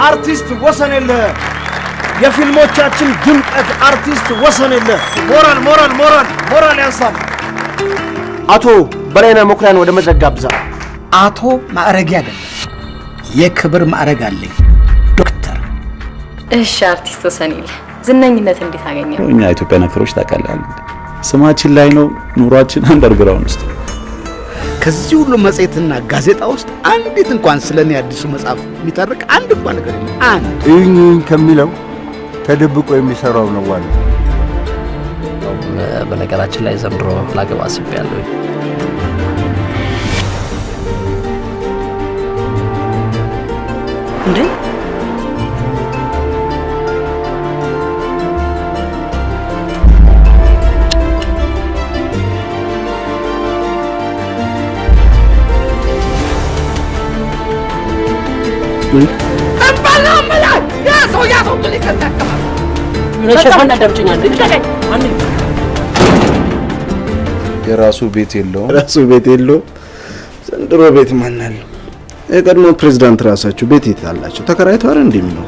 አርቲስት ወሰንየለህ፣ የፊልሞቻችን ድምቀት አርቲስት ወሰንየለህ። ሞራል ሞራል ሞራል ሞራል ያንሳል። አቶ በላይነህ መኩሪያን ወደ መድረክ ጋብዛ። አቶ ማዕረጌ አይደለም፣ የክብር ማዕረግ አለኝ፣ ዶክተር። እሺ፣ አርቲስት ወሰንየለህ፣ ዝነኝነት እንዴት አገኘ? እኛ ኢትዮጵያን actor ኦች ታውቃለህ፣ ስማችን ላይ ነው፣ ኑሯችን underground ውስጥ። ከዚህ ሁሉ መጽሔትና ጋዜጣ ውስጥ አንዲት እንኳን ስለ እኔ አዲሱ መጽሐፍ የሚተርክ አንድ እንኳን ነገር የለም። አንድ። እዩኝ እዩኝ ከሚለው ተደብቆ የሚሰራው ነው ዋናው። በነገራችን ላይ ዘንድሮ ላገባ አስቤያለሁ። እንዴ? የራሱ ቤት የለውም። ራሱ ቤት የለውም። ዘንድሮ ቤት ማን አለው? የቀድሞ ፕሬዝዳንት ራሳቸው ቤት የት አላቸው? ተከራይተው አይደል እንዴ የሚኖሩ?